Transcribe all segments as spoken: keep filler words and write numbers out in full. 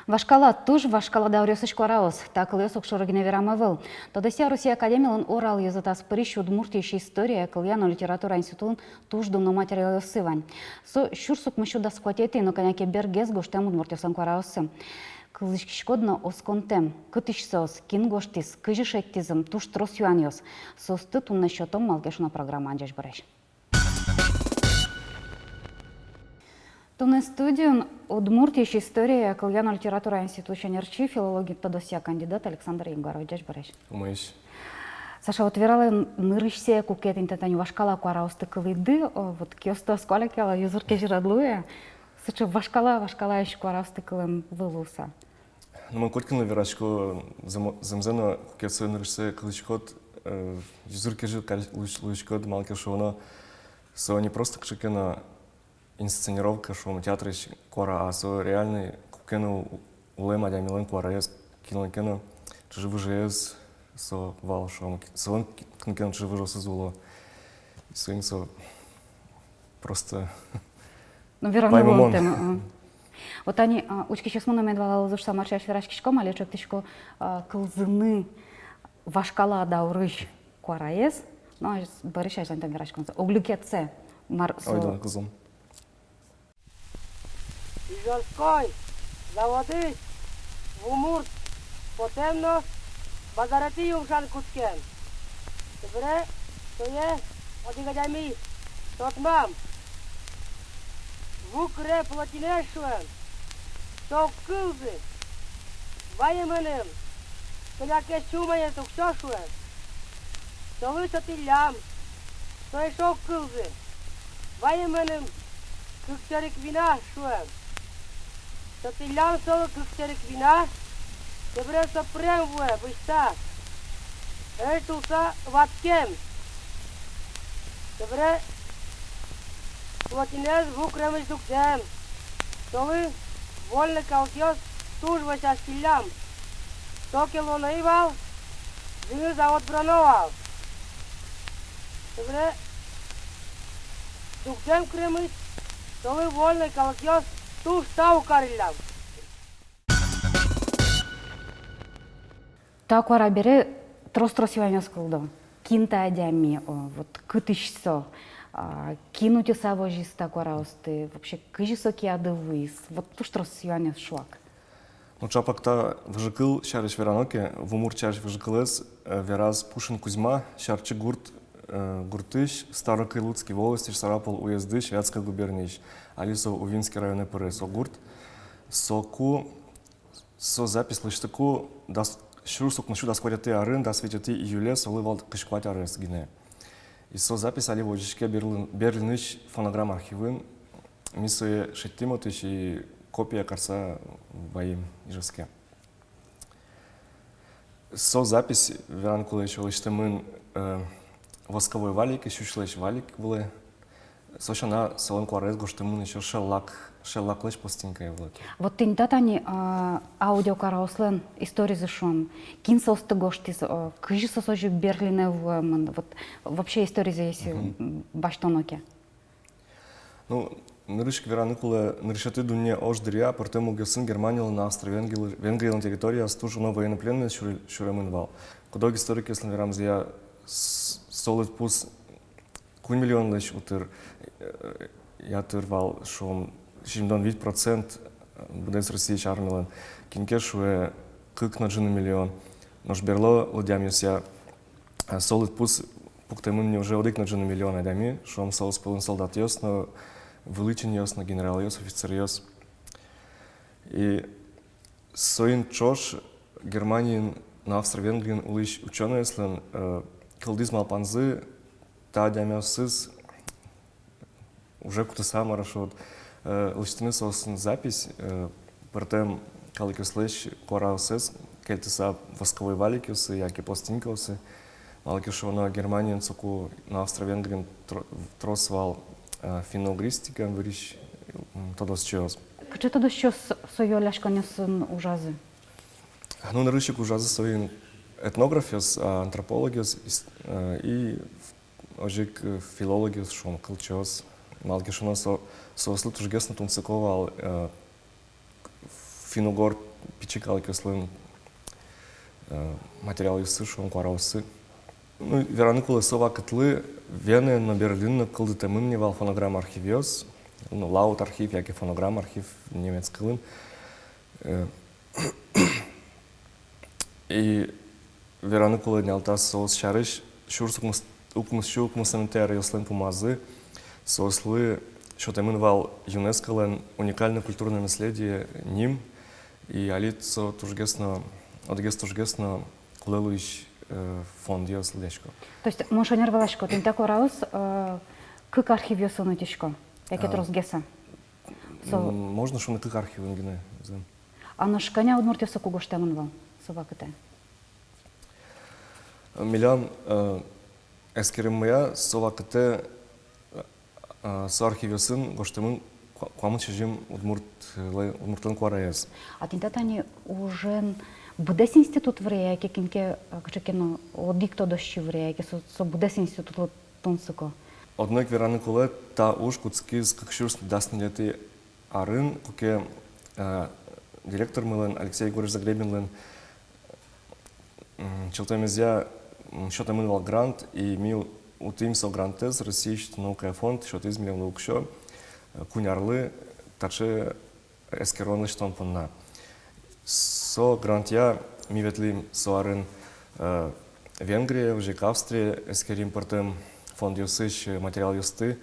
Вашкала, туж вашкала дауръёсысь куараос. Та кылъёс огшоры гинэ верамы ӧвӧл. Тодосъя Россия академилэн Урал ёзэтаз пырись Удмуртиысь история, кылъя но литература институтын туж дуно материалъёссы вань. Со сюрс укмыссю дас куатетӥ но кӧня ке бергес гожтэм удмуртъёслэн куараоссы. Кылзӥськиськод но осконтэм. Кытысь соос, кин гожтӥз, кызьы шедьтӥзы, туж трос юанъёс. Соосты туннэ сётом «Малы ке шуоно» программаын. Ӟечбуресь! Туннэ студиын Удмуртиысь история, кылъя но литература институтысь ӧнерчи, филология тодосъя кандидат Александр Егоров. Ӟечбуресь! Умоесь. Саша, вот вералэ, нырысьсэ ик, куке тӥни та тани вашкала куараосты кылӥды, о, вот киосты оскале ке, ала юзыр кезьырад луэ, сыӵе вашкала, вашкалаысь куараосты кылэм вылуса. Ну, мон котькинлы верасько, зэм-, зэмзэ но, куке сое нырысьсэ кылӥськод, э, юзыр кезьыр кари-, луись-, луиськод, малы ке шуоно, со не просто кыӵе ке но инсценировка, шуом, театрысь куара, а со реальной, куке но у-, улэм адямилэн куараез, кинлэн ке но чыжы-выжыез со вал, шуом, ки-, солэн ки-, кин ке но чыжы-выжыосыз уло. И соин со просто... Ну, вераны луонтэм, а. Вот тани, а, учкисьёсмы но мед валалозы шуса, мар сярысь вераськиськом, али чектӥсько, а, кылзыны вашкала даурысь куараез, но, а, бӧрысь азьланьтом вераськонзэ. Ог люкетсэ, мар со. Ойдо, кылзом. Ижевской заводысь вумурт потэм но базаретӥ юмшан кутскем. Собере сое одӥг адями тодмам. Ву кыре плотинэ, шуэм, со уг кылзы. Вае мыным, кӧня ке сю манет уксё, шуэм. Солы сётӥллям, со эшшо уг кылзы. Вае мыным, кык черек вина, шуэм. Сётӥллям солы кык черек вина, собере со пырем вуэ бызьыса. Эш тулыса ватскем. Собере плотинэз ву кыремысь дугдэм. Солы вольной калыкъёс туж вӧсяськиллям. Со ке луоно ӧй вал, зыныз завод быроно вал. Собере дугдэм кыремысь, солы вольной калыкъёс туж тау кариллям. Та куара бере трос-трос юанъёс кылдо. Кин та адями, о, вот кытысь со, а, кин утьыса возиз та куараосты, вообще кызьы со кияды вуиз, вот туж трос юанъёс шуак. Ну, чапак та выжыкыл сярысь верано ке, вумурт сярысь выжыкылэз, э, вераз Пушин Кузьма, Сярчи гурт, э, гуртысь, Старокырлуцкий волостьысь, Сарапул уездысь, Вятской губерниысь, али со Увинский районэ пыре со гурт. Соку Со запись лэсьтыку дас, сюрс укмыссю дас куатетӥ арын, дас витетӥ июле, солы вал кызь куать арес гинэ. И со запись али возиське Берлин, Берлинысь фонограмм архивын. Ми сое шедьтӥм отысь и копия карыса ваим Ижевске. Со запись, вераны кулэ, ещё лэсьтэмын, э, восковой валик, сюсьлэсь валик вылэ. Со сяна солэн куараез гожтэмын ещё шеллак, шеллаклэсь пластинкае вылэ. Вот тӥни та тани, а, аудиокуараослэн историзы, шуом, кин соосты гожтӥз, о, кызьы соос озьы Берлинэ вуэмын, вот вообще историзы, если, мгм, м, басьтоно ке. Ну, нырысь ик вераны кулэ, нырысетӥ дунне ож дыръя пӧртэм мугъёсын Германилэн но Австро-Венгри-, Венгриялэн территорияз туж уно военнопленнойлэсь сюре-, сюремын вал. Куд-ог историкъёслэн верамзыя, с-, со лыдпус куинь миллионлэсь утыр, э, ятыр вал, шуом, сизьымдон вить процент быдэс Россиысь армилэн. Кин ке шуэ, кык но ӝыны миллион. Нош берло лыдъямъёсъя, э, со лыдпус пуктэмын ни уже одӥг но ӝыны миллион адями, шуом, соос пӧлын солдатъёс но, вылӥ чинъёс но, генералъёс, офицеръёс. И соин ӵош Германиын но Австро-Венгриын улӥсь учёнойёслэн, э, кылдӥз малпанзы та адямиосыз уже кутыса, мар-а шуод, э, лэсьтыны соосын запись, э, пӧртэм калыкъёслэсь куараоссэс кельтыса восковой валикъёсы яке пластинкаосы. Малы ке шуоно, Германиын соку но Австро-Венгриын тро-, трос вал, э, финно-угристикаен вырись, м, тодосчиос. Кыӵе тодосчиос со юалляськонъёсын ужазы? Ну, нырысь ик ужазы соин этнографъёс, а, антропологъёс, ис-, э, и озьы ик, э, филологъёс, шуом, кылчиос. Малы ке шуоно, со-, соослы тужгес но тунсыко вал, э, финн-угор пичи калыкъёслэн, э, материалъёссы, шуом, куараоссы. Ну, вераны кулэ, со вакытлы Венаын но, Берлинын но кылдытэмын ни вал фонограмм архивъёс, ну, Лаут архив яке фонограмм архив немец кылын. Э, и вераны кулэ, нялтас соос сярысь сюрс укмыс, укмыс сю укмысэтӥ аръёслэн пумазы соослы сётэмын вал ЮНЕСКОлэн «Уникальное культурное наследие» ним, и али со тужгес но, одӥгез тужгес но кулэ луись, э, фондъёс лыдъясько. То есть, мон шонер валасько, тӥни та куараос, э, кык архивъёсын утисько, яке тросгес-а? Со... М, можно шуыны, кык архивын гинэ, зэм. А нош кӧня удмуртъёс соку гожтэмын вал со вакытэ? Милям, э, эскереммыя, со вакытэ, э, со архивъёсын гожтэмын куа-, куамын сизьым удмурт, э, удмуртлэн куараез. А тӥни та тани ужен быдэс институт выре, яке кин ке, э, кыӵе ке но одӥг тодосчи выре, яке со, со быдэс институтлы тунсыко? Одно ик вераны кулэ, та уж кутскиз кык сюрс дас ньылетӥ арын, куке, э, директормылэн, Алексей Егорович Загребинлэн, м, чылтэмезъя, м, сётэмын вал грант, и ми у-, утӥм со грантэз, Россиысь наукая фонд сётӥз милемлы уксё, э, куинь арлы таӵе эскерон лэсьтон понна. Со грантъя ми ветлӥм со арын, э, Венгрие, озьы ик Австрие, эскерим пӧртэм фондъёсысь, э, материалъёсты.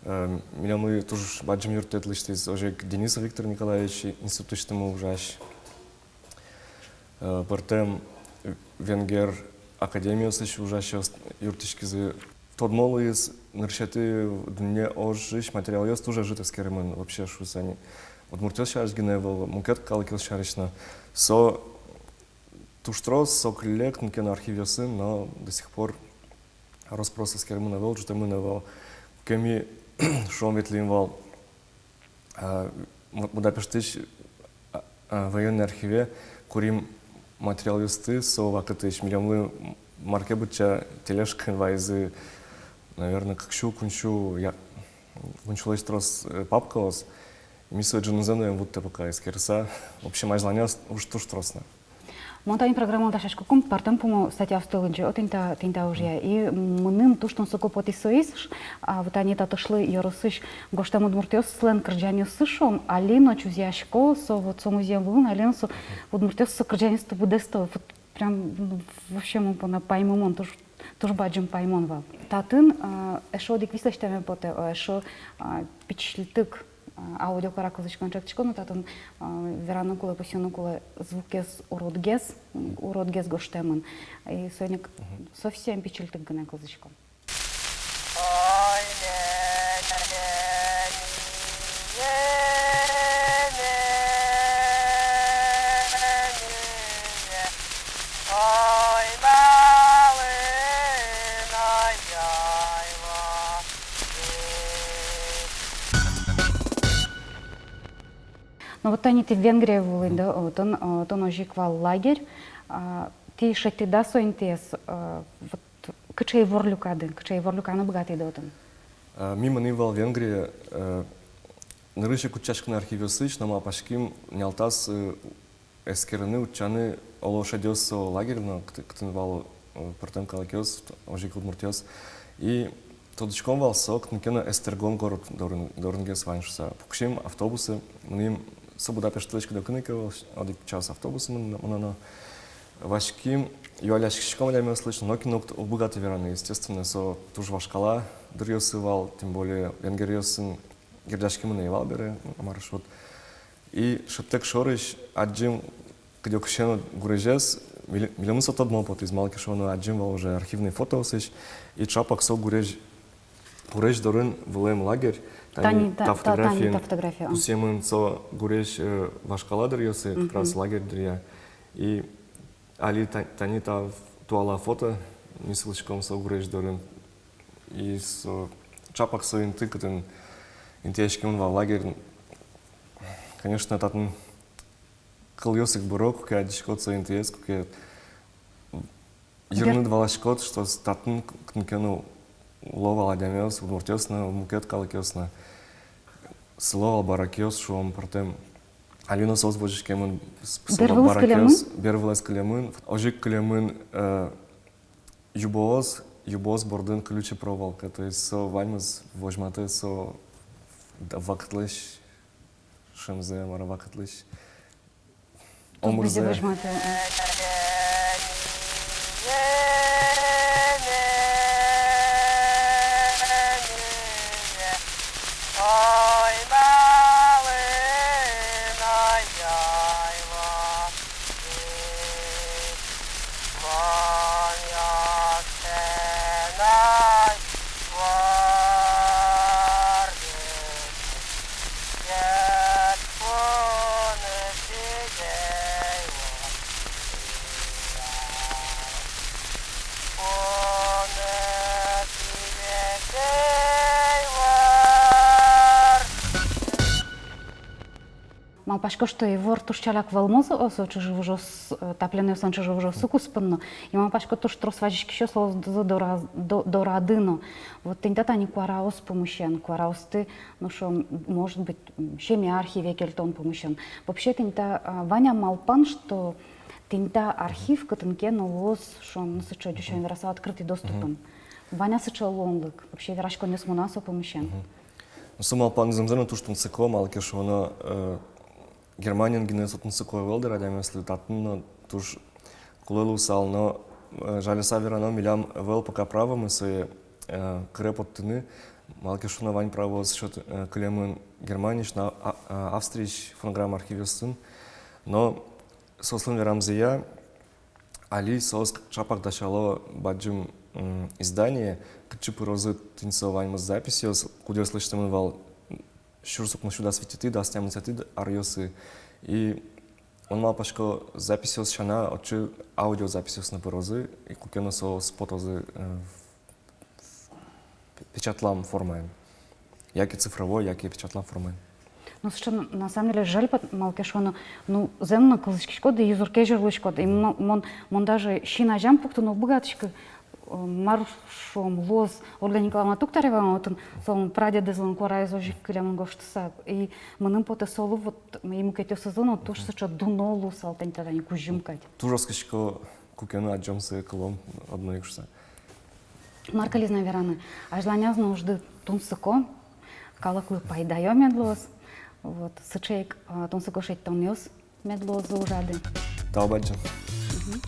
Э, милемлы туж бадӟым юрттэт лэсьтӥз озьы ик Денисов Виктор Николаевич, институтысьтымы ужась. Э, пӧртэм венгер академиосысь ужасьёс юрттӥськизы. Тодмо луиз, нырысетӥ дунне ожысь материалъёс туж ӧжыт эскеремын вообще шуыса ни. Удмуртъёс сярысь гинэ ӧвӧл, мукет калыкъёс сярысь но. Со туж трос, со кылле кытын ке но архивъёсын, но до сих пор рос-прос эскеремын ӧвӧл, ӝутэмын ӧвӧл. Куке ми, шуом, ветлӥм вал, а, Бу-, Будапештысь, а, а, военный архиве, курим материалъёсты со вакытысь, милемлы м-, мар ке быдӟа тележкаын вайизы, наверно, кык сю, куинь сю, я-, куинь сюлэсь трос, э, папкаос. Ми сое ӝынызэ но ӧм вуттэ пока эскерыса. В общем, азьланяз уж туж трос на. Мон тани программалы дасяськыкум пӧртэм пумо статьяосты лыдӟи, о, тӥни та, тӥни та ужъя. И мыным туж тунсыко потӥз соиз, ш-, а, вот тани Татышлы ёросысь гожтэм удмуртъёслэн кырӟанъёссы, шуом, али но чузъясько со, вот со музъем вылын, али но со удмуртъёс со кырӟанъёсты быдэсто, вот прям, ну, вообще мон понна паймымон, туж, туж бадӟым паймон вал. Татын, а, эшшо одӥг висъяськеме потэ, а, эшшо, а, пичильтык, а, аудиокуара кылзӥськон чектӥсько, но татын, а, вераны кулэ, пусйыны кулэ, звукез уродгес, уродгес гожтэмын. И соин ик совсем пичильтык гинэ кылзӥсько. Ну вот тани тӥ Венгрие вуылӥды, отын, отын озьы ик вал лагерь. А, тӥ шедьтӥды-а со интыез, а, вот кыӵе ивор люкады, кыӵе ивор люканы быгатӥды отын? А, ми мынӥм вал Венгрие, э, нырысь ик утчаськыны архивъёсысь, но малпаським нялтас, э, эскерыны, утчаны, оло, шедёз со лагерь но, кыт-, кытын вал, э, пӧртэм калыкъёс, т-, озьы ик удмуртъёс. И тодӥськом вал, со кытын ке но Эстергон город дорын, дорынгес вань шуыса. Пуксим автобусы, мынӥм, со Будапештлэсь кыдёкын ик ӧвӧл, одӥг час автобусын мын-, мыноно. Ваським, юалляськиськом адямиослэсь, нокин но уг быгаты вераны, естественно, со туж вашкала дыръёсы вал, тем более венгеръёсын герӟаськемын ӧй вал бере, мар шуод. И шӧдтэк шорысь адӟим кыдёкысен гурезез, миле-, милемлы со тодмо потӥз, малы ке шуоно адӟим вал уже архивный фотоосысь, и чапак со гурезь, гурезь дорын вылэм лагерь. Тани, тани та, та, тани фотографиен та фотография, а. Пусъемын со гурезь, э, вашкала дыръёсы, как раз лагерь дыръя. И али та-, тани та туала фото ми сылӥськом со гурезь дорын. И со, чапак со инты, кытын интыяськемын вал лагерь. Конечно, татын кылъёс ик быро, куке адӟиськод со интыез, куке йырныд валаськод, что татын к-, кытын ке но уло вал адямиос, удмуртъёс но, мукет калыкъёс но. Сыло вал баракъёс, шуом, пӧртэм Али но соос возиськемын, с-, бер вылаз кылемын? Бер вылаз кылемын. Озьы ик кылемын, э, юбоос, юбоос бордын ключи проволока. То есть со ваньмыз возьматэ со д-, вакытлэсь шӧмзэ, мар-а, вакытлэсь омырзэ. Возьматэ. Малпасько, что ивор туж ӵаляк вӧлмоз со чыжы-выжыос, э, та пленэйёслэн чыжы-выжыоссы куспын но. И малпасько, туж трос вазиськисьёс луозы дора-, до-, дорады но. Вот тӥни та тани куараос пумысен, куараосты, ну, шуом, может быть, м, семья архиве кельтон пумысен. Вообще, тӥни та, а, вань-а малпан, что тӥни та архив кытын ке но луоз, шуом, ну, сыӵе, ӟуч сямен вераса, открытый доступын? Вань-а сыӵе луонлык? Вообще, вераськонъёс мыно-а со пумысен? Ну, со малпан зэмзэ но туж тунсыко, малы ке шуоно, э, Германиын гинэ со тунсыко ӧвӧл, дыр, адямиослы, татын но туж кулэ луысал, но, э, жаляса верано, милям ӧвӧл пока правомы сое, э, кыре поттыны, малы ке шуоно вань правоос сёт-, э, кылемын Германиысь но, а, а, Австриысь фонограмма архивъёсын. Но соослэн верамзыя, али соос ӵапак дасяло бадӟым, м, издание, кытчы пырозы тӥни со ваньмыз записьёс, кудъёс лэсьтэмын вал сюрс укмыс сю дас витетӥ, дас тямысэтӥ аръёсы. И мон малпасько, записьёс сяна отчы аудиозаписьёс но пырозы, и куке но соос потозы, э, в-, в-, печатлам формаен. Яке цифровой, яке печатлам формаен. Ну, сыӵе, на самом деле, жаль, пот-, малы ке шуоно, ну, зэм но кылзӥськиськод, и юзыр-кезьыр луиськод. И мо-, мон, мон даже син азям пуктыны уг быгатӥськы, э, мар, шуом, луоз Ольга Николаевна Туктарева, отын солэн прадедэзлэн куараез озьы ик кылемын гожтыса. И мыным потэ, солы вот, и мукетъёсызлы но туж сыӵе дуно луысал тани та тани кузьым кадь. Туж оскисько, куке но адӟом сое, кылом одно ик шуса. Мар кылиз на вераны, азьланяз но ужды тунсыко, калыклы пайдаё мед луоз. Вот, сыӵе ик, а, тунсыко шедьтонъёс мед луозы ужады. Тау бадӟым. Мгм.